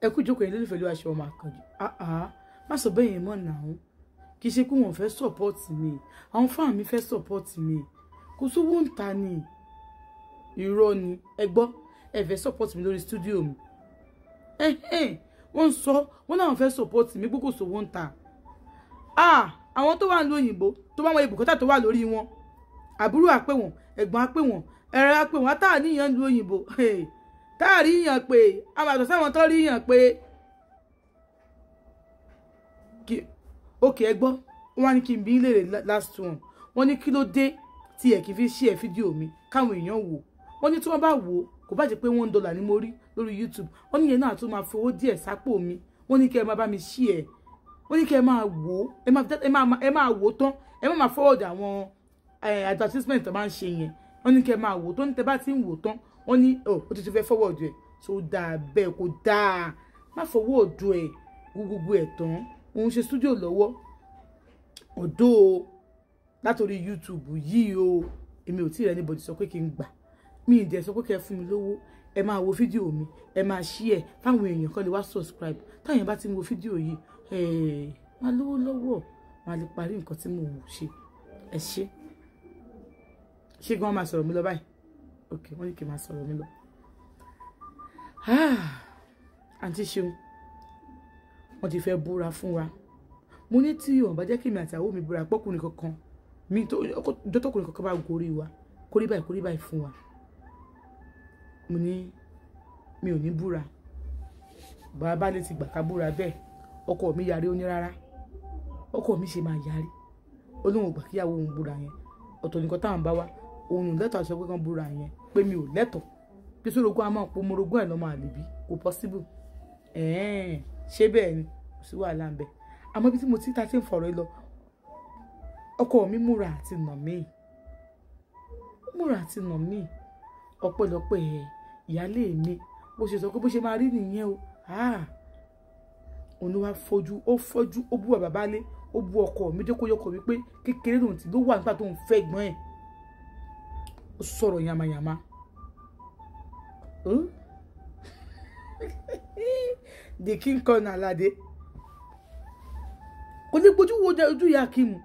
Ẹ kú ìjókòó yẹn lólùfẹ́ ló aṣọ ọmọ àkànjù. Má sọ bẹ́ẹ̀ yẹn mọ́ nàá. Kì í ṣe pé wọ́n fẹ́ support mi. Àwọn fáwọn mi fẹ́ support mi. Kò sówó ń ta ni. Irọ́ ni. Ẹ gbọ́, ẹ fẹ́ support mi lórí studio mi. Wọ́n sọ, wọ́n náà fẹ́ support mi pé kò sówó ń ta. Àwọn tó wà ní òyìnbó tó bá wọn ibùkátà tó wà lórí wọn. Àbúrò á pè wọ́n, ẹ̀gbọ́n á pè wọ́n, ẹ̀rẹ́ á pè wọ́n, á tà níyàn lu òyìnbó. Táàrí yàn pé àwọn àtọ̀ sáwọn tó rí yàn pé ókè ẹ gbọ́. Wọ́n á ní kí n bí léèrè last one. Wọ́n ní kí ló dé tí ẹ̀ kì í fi ṣí ẹ̀ fídíò mi káwọn èèyàn wò. Wọ́n ní tí wọ́n bá wò ó kò bá jẹ́ pé $1 ni mo rí lórí YouTube. Wọ́n ní yẹn náà tún máa fowó díẹ̀ sápò mi. Wọ́n ní kí ẹ máa bá mi ṣí ẹ̀. Wọ́n ní kí ẹ máa wò ó, ẹ máa wò ó tán, ẹ má máa forward àwọn advertisement tó máa ń ṣe yẹn. Wọ́n ní kí ẹ máa wò ó tán, ní tẹ bá ti ń wò ó tán, wọ́n ní ó ti fẹ́ forward ẹ̀ tó dáa bẹ́ẹ̀ kò dáa má forward ẹ̀ gbogbo ẹ̀ tán. Òun ṣe studio lọ́wọ́ ọ̀dọ́ látòrí YouTube yìí o. Èmi ò tí ì rẹ́ anybody sọ pé kí n gbà. Mi ì dẹ̀ sọ pé kẹ́ ẹ fún mi lówó. Ẹ máa wo fídíò mi, ẹ máa share fáwọn èèyàn kan lè wá subscribe. Táwọn èèyàn bá ti ń wo fídíò yìí, máa lówó lọ́wọ́, máa lè parí nǹkan tí mò ń ṣe. Ẹ ṣé. Ṣé gan máa sọ̀rọ̀ mi lọ báyìí? Ok, wọ́n ní kí n máa sọ̀rọ̀ mi lọ. Àǹtí Ṣeun, wọ́n ti fẹ́ búra fún wa. Mo ní tí wọ́n bá jẹ́ kí èmi àti àwọn mi búra pọ́kùnrin kankan, mi tó tọkùnrin kankan bá gorí wa, kórí báyìí fún wa. Mo ní mi ò ní búra. Bàbá lè ti gbà ká búra bẹ́ẹ̀. Ọkọ mi yarí, ó ní rárá. Ọkọ mi ṣe máa yarí. Ó lóun ò gbà kíyàwó òun búra yẹn. Ọ̀tọ̀ nìkan táwọn bá wá, òun ò lẹ́tọ̀ọ́ sọ pé kán búra yẹn, pé mi ò lẹ́tọ̀ọ́. Bí sórogún a máa po morogún ẹ̀ lọ́mọ àlèbí, kò possible. Ṣé bẹ́ẹ̀ ni? Kò sí wàhálà ń bẹ. Àmọ́ ibi tí mo ti ta ti ń fọ̀rọ̀ lọ, ọkọ mi múra àti nà mí. Múra àti nà mí. Ọpẹ́lọpẹ́ ìyálé mi bó ṣe sọ pé bó ṣe máa rí nìyẹn o. Òun ló wá fojú, ó fojú, ó bú bàbá lé, ó bú ọkọ mi, jẹ́ kó yọkọ mi pé kékeré lòun ti ló wà nígbà tó ń fẹ́ gbọ́n ẹ̀. Ó sọ̀rọ̀ yamayama. The king corner aládé. Kò ní gbójú wo ojú ìyá Akeem.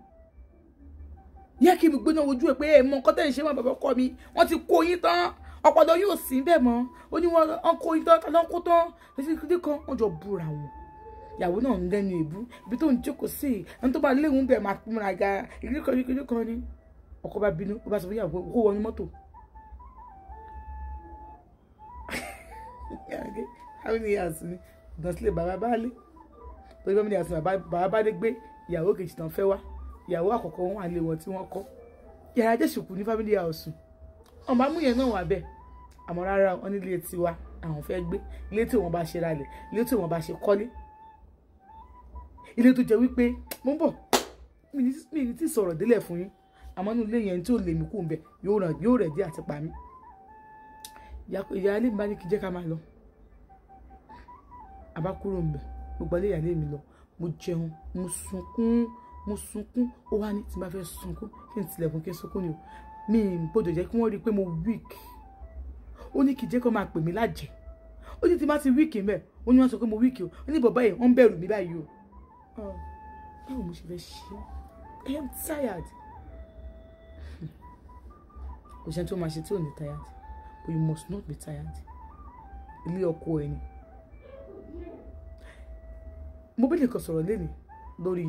Ìyá Akeem gbóná ojú ẹ pé ẹ mọ nǹkan tẹ́ ń ṣe mọ́ bàbá ọkọ mi. Wọ́n ti kó yín tán. Ọpọlọ yóò sí bẹ́ẹ̀ mọ́. Ó ní wọ́n kó yín tán, tán kó tán. Títí kan wọ́n jọ búra wọn. Ìyàwó náà ń lẹ́nu èébú. Ibi tó ń jókòó sí, ẹni tó bá léwu ń bẹ̀ máa múra ga. Ìrírí kan ìrírí kan ni. Ọkọ bá bínú, ó bá sọ fún ìyàwó kó wọnú mọ́tò. How many years ni? Ìdán sílé bàbá bá lé. Torí bá mi ní àti bàbá bá lé gbé ìyàwó kejì tán fẹ́ wá. Ìyàwó àkọ́kọ́ wọn wà lé wọn tí wọ́n kọ́. Yàrá Jésùkú ní family house. Ọmọ amúyẹn náà wà bẹ́ẹ̀. Àmọ́ rárá wọn nílé tiwa àwọn fẹ́ gbé. Ilé tí wọ́n bá ṣe ralẹ̀, ilé tí wọ́n bá ṣe kọ́lé. Ilé tó jẹ́ wípé mo ń bọ̀. Mi ní tí sọ̀rọ̀ délẹ̀ fún yín. Àmọ́ inú ilé yẹn tí ò lè mí kú ń bẹ̀ yóò rẹ̀ dé àti pa mí. Ìyá ilé mi bá ní kí jẹ́ ká máa lọ. A bá kúrò ń bẹ̀, mo gba ilé ìyá ilé mi lọ. Mo jẹun, mo sunkún, mo sunkún. Ó wá ní tí n bá fẹ́ sunkún, kí n tilẹ̀kùn kí n sunkún ni o. Mi ò gbọdọ̀ jẹ́ kí wọ́n rí i pé mo weak. Ó ní kí jẹ́ kó máa pè mí lájẹ̀. Ó ní tí n bá ti weak ń bẹ̀, ó ní wọ́n sọ pé mo weak o. Ó ní bàbá yìí, wọ́n ń bẹ̀rù mi báyìí o. Báwo mo ṣe fẹ́ ṣe? I am tired. Kò ṣe tó máa ṣe tí ò ní tired. But you must not be tired. Ilé ọkọ ẹ ni. Mo bí nìkan sọ̀rọ̀ lénìí lórí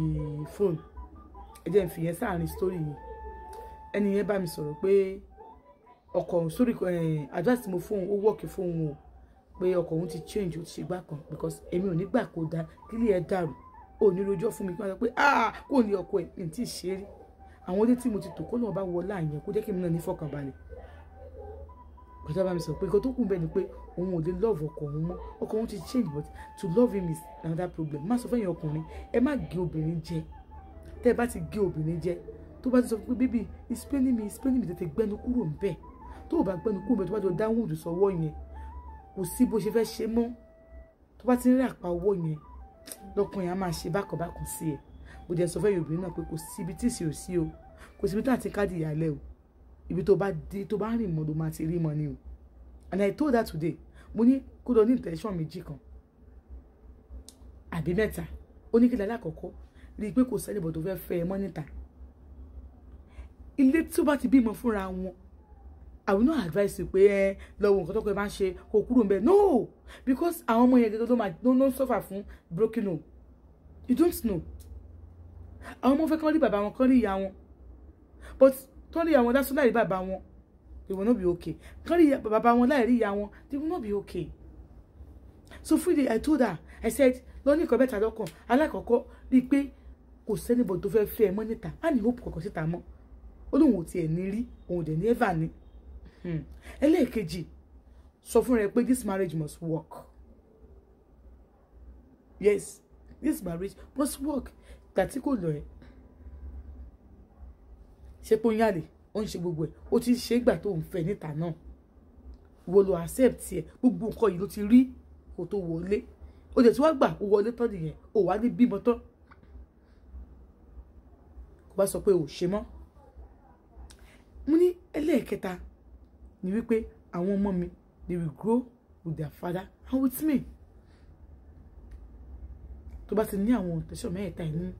fóònù. Ẹ jẹ́ n fi yẹn sáàrin story yìí. Ẹni yẹn bá mi sọ̀rọ̀ pé ọkọ òun sórí advice mo fóun, ó wọ́ọ̀kì fóun o. Pé ọkọ òun ti change, ó ti ṣe gbá kan because èmi ò ní gbà kó da kí ilé ẹ dàrú. Ó ní rojọ́ fún mi kí wọ́n sọ pé kò ní ọkọ ẹ̀ ní tí ì ṣe rí. Àwọn ilé tí mo ti tò kó náà bá wọ láàyè kó jẹ́ kí èmi náà ní fọkànbalẹ̀. Bàtà bá mi sọ pé nǹkan tó kù bẹ́ẹ̀ ni pé òun ò lè love ọkọ òun mọ́. Ọkọ òun ti change but to love him is another problem. Má sọ fún ẹ̀yin ọkùnrin, ẹ má gé obìnrin jẹ. Tẹ́ ẹ bá ti gé obìnrin jẹ, tó bá ti sọ pé baby it's paining me, tètè gbẹ́nu kúrò ń bẹ̀. Tó o bá gbẹ́nu kúrò ń bẹ̀, tó bá jọ dáhùn sọ́wọ́ yẹn, kò sí bó ṣe fẹ́ ṣe mọ́. Tó bá ti ń rí àpá ọwọ́ yẹn, lọ́kùnrin á máa ṣe bákan bákan sí ẹ. Bó jẹ́ sọ fún ẹ̀yin obìnrin náà pé kò sí ibi tí ìsì ò sí o. Kò sí ibi tí àti káàdì ìyàlẹ́ o. Ibi tó bá dé, tó bá rìn mọ́ ló máa ti rí mọ́ ni o. And I told her today, mo ní kó lọ ní intention méjì kan. àbí mẹ́ta. Ó ní kí lálẹ́ àkọ́kọ́ rí i pé kò sẹ́ni bọ̀ tó fẹ́ fẹ́ ẹ mọ́ níta. Ilé tí ó bá ti bímọ fúnra wọn, I will not advise you pé ẹ lọ wo nǹkan tó kọ ẹ bá ń ṣe kó kúrò ńbẹ̀. No, because àwọn ọmọ yẹn gẹ́gẹ́ ló máa ló ń suffer fún broken home. You don't know. Àwọn ọmọ fẹ́ kán rí bàbá wọn, kán rí ìyá wọn, but kán rí ìyá wọn lásán láì rí bàbá wọn, they will not be okay. Kán rí bàbá wọn láì rí ìyá wọn, they will not be okay. So Friday, I told her, I said, lọ ní nǹkan mẹ́ta lọ́kàn. Alákọ̀ọ́kọ́, rí i pé kò sẹ́ni bọ̀ tó fẹ́ fẹ́ ẹ mọ́ níta, má ní hope kọ̀ọ̀kan síta mọ́. Ó lóun ò tiẹ̀ ní rí, òun dẹ̀ ní ever ní. Ẹlẹ́ẹ̀kejì, sọ fún rẹ pé this marriage must work. Yes, this marriage must work. Tàtí kò lọ ẹ ṣé pé ó ń yàlè, ó ń ṣe gbogbo ẹ̀, ó ti ń ṣe é gbà tó ń fẹ́ níta náà, wo lo accept ẹ. Gbogbo nǹkan yìí ló ti rí kó tó wọlé. Ó dẹ̀ tí wọ́n gbà ó wọlé tán nìyẹn, ó wá ní bímọ tán, kó bá sọ pé ò ṣe mọ́. Mo ní ẹlẹ́ẹ̀kẹta ni wípé àwọn ọmọ mi, they will grow with their father and with me. Tó bá ti ní àwọn intention mẹ́ẹ̀ta ẹ̀ ní,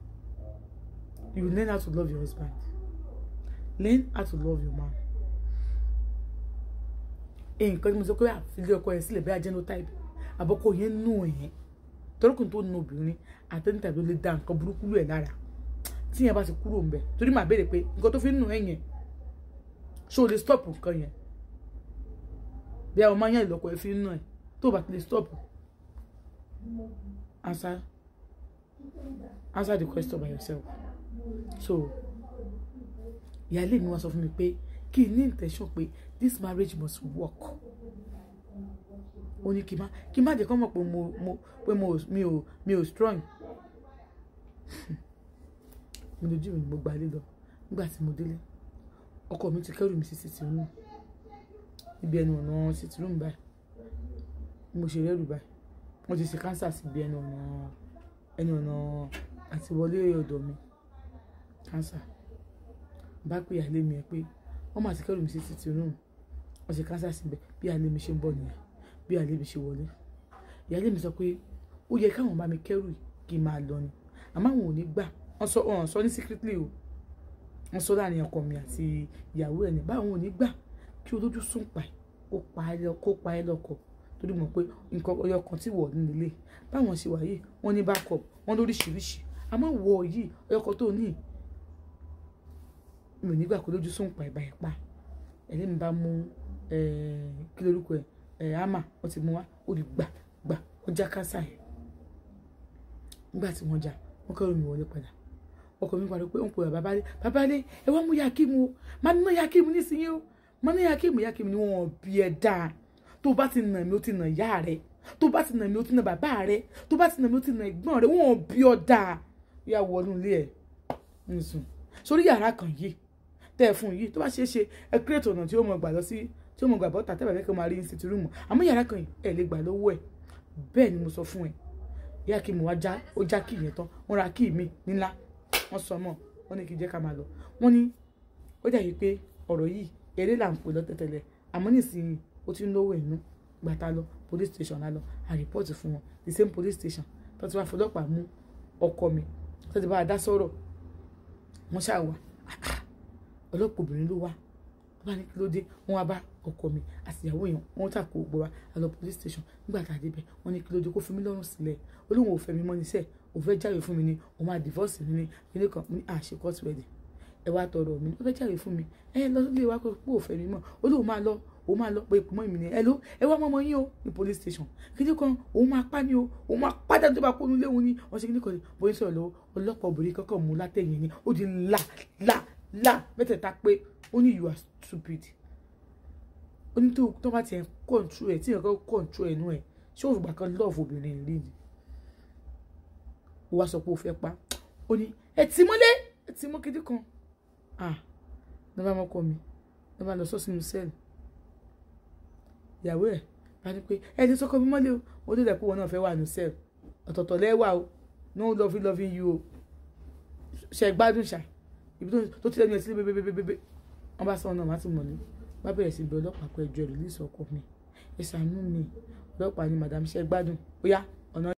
you will learn how to love your husband, learn how to love your man. Nǹkan tí mo sọ pé àfilẹ̀ ọkọ yẹn sílẹ̀ bẹ́ẹ̀, genotype àbọ̀kọ yẹn nù ẹ̀yẹn torọ́kùn tó nu obìnrin àtẹnitàbí ló lè da nǹkan burúkú lù ẹ̀ lára. Tí yẹn bá ti kúrò ńbẹ̀, torí màá béèrè pé nǹkan tó fi ń nù ẹ̀yẹn, ṣé o lè stop nǹkan yẹn? Bí àwọn máa ń yàn ìlọ́kọ̀ ẹ̀ fi ń nù ẹ̀, tó o bá ti lè stop, answer the question by yourself. So ìyáálé mi wá sọ fún mi pé kí n ní intention pé this marriage must work. Ó ní kí n má jẹ́ kó mọ̀ pé mo pé mo mi ò strong. Mo lójú mi, mo gbalé lọ. Nígbà tí mo délé, ọkọ mi ti kẹ́rù mi sí sitting room, ibi ẹnu ọ̀nà sitting room báyìí. Mo ṣe rẹ́rù báyìí, wọ́n ti ṣe kánsà sí ibi ẹnu ọ̀nà àti wọlé ọ̀dọ̀ mi. Kánsà bá pè ìyáálé mi ẹ pé wọ́n máa ti kẹ́rù mi sí sitting room, wọ́n ṣe kánsà síbẹ̀. Bí ìyáálé mi ṣe ń bọ̀ nìyẹn, bí ìyáálé mi ṣe wọlé, ìyáálé mi sọ pé ó yẹ káwọn bá mi kẹ́rù kí n máa lọ ni, àmọ́ àwọn ò ní gbà. Wọ́n sọ ní secretly o, wọ́n sọ láàrin ọkọ mi àti ìyàwó ẹ̀ ní báwọn ò ní gbà kí olójú sùn pa ẹ̀ kó pa ẹ́ lọ́kọ, torí mọ̀ pé nǹkan ọyọ kan tí wọ̀ nílé báwọn ṣe wà yìí, wọ́n ní backup, wọ́n lóríṣiríṣi, àmọ́ wọ̀ yìí, ọyọ kan tó ní, mi ò ní gbà kó lójú sùn pa ẹ̀ báyìí pa. Ẹ̀lẹ́mi bá mú kí lórúkọ ẹ̀, àmà wọ́n ti mú wá, ó di gbà gbà, wọ́n já kásá yẹn. Nígbà tí wọ́n já, wọ́n kẹ́rù mi wọlé padà. Ọkọ mi pariwo pé ó ń pè bàbá lé, bàbá lé, ẹ wá mú Yakimu o, máa ná Yakimu nísìnyí o, máa ná Yakimu. Yakimu ni wọ́n bí ẹ dáa. Tó bá ti nà mí, ó ti nà ìyá rẹ. Tó bá ti nà mí, ó ti nà bàbá rẹ. Tó bá ti nà mí, ó ti nà ẹ̀gbọ́n rẹ. Wọ́n bí ọ dáa, yà wọnú ilé ẹ̀ ń sùn sórí yàrá kan yìí tẹ́ ẹ fún yìí. Tó bá ṣeé ṣe, ẹ create ọ̀nà tí ó mọ̀ gbà lọ sí, tí ó mọ̀ gbà bọ́ta tẹ́ bàbá kí ó máa rí ní sitting room, àmọ́ yàrá kan yìí, ẹ lè gbà lọ́wọ́ ẹ̀. Bẹ́ẹ̀ ni mo sọ fún ẹ. Ìyá kí mo wá já, ó já kí yẹn tán, wọ́n ra kí mi nílá, wọ́n sọ mọ́, wọ́n ní kí jẹ́ ká máa lọ. Wọ́n ní ó dàbí pé ọ̀rọ̀ yìí, eré là ń pè lọ́tẹ̀tẹ̀lẹ̀, àmọ́ nísìnyí ó ti ń lówó inú. Gbàtà lọ police station, la lọ a report fún wọn. The same police station tó ti wá fọlọ́pàá mú ọkọ mi, tó ti bá a dá sọ̀rọ̀, wọ́n ṣáà wà. Ọlọ́pàá obìnrin ló wá, wọ́n bá ní kí ló dé. Wọ́n wá bá ọkọ mi àti ìyàwó yẹn, wọ́n tàkó gbọ́ wa a lọ police station. Nígbà tá a débẹ̀, wọ́n ní kí ló dé, kó fi mí lọ́rùn sílẹ̀. Ó lóun ò fẹ́ mi mọ́ níṣẹ́, òun fẹ́ jáwèé fún mi ni, òun máa divorce mi ní kíní kan. Mo ní àṣẹ court wedding, ẹ wá tọrọ mi, ó fẹ́ jáwèé fún mi, ẹ lọ sílé wa pé ó fẹ́ mi mọ́. Ó lóun máa lọ, òun máa lọ pé ìpamọ́ mi ni ẹ ló ẹ wá mọ́mọ́ yín o ní police station, kíní kan, òun máa pa ni o, òun máa padà tó bá kó nu léwu ni wọ́n ṣe kíní kan. Bóyá sọ̀rọ̀ lọ́wọ́, ọlọ́pàá obìnrin kankan mú látẹ̀yìn ni, ó di là là là mẹ́tẹ̀ẹ̀ta pé ó ní, "You are stupid." Ó ní tó bá tiẹ̀ control ẹ̀, tí ìyẹn kan control ẹnu ẹ̀, ṣé òfìgbà kan love obìnrin rí ni? Ó wá sọ pé ó fẹ́ pa. Ó ní ẹ tì mọ́lé, ẹ tì mọ́ kíní kan. Ah, ní bá mọ́kọ mi, ní bá lọ sọ sínú cell. Ìyàwó ẹ̀ bá ní pé ẹ ti sọ́kọ mi mọ́lé o. Ó dé dẹ̀ pé wọn náà fẹ́ wà ní cell ọ̀tọ̀ọ̀tọ̀ lẹ́wà o. No loving loving you o. Ṣe gbádùn ṣá, ibi tó ti lẹ́nu ẹ̀ sí bébébébébé. Wọ́n bá sọ ọ́nà má ti mọ̀ ní bá bẹ̀rẹ̀ sí bẹ ọlọ́pàá pé ẹjọ́ release ọkọ mi, ẹ ṣàánú mi. Ọlọ́pàá ni, "Madam, ṣe gbádùn? Ó yá ọ̀nà."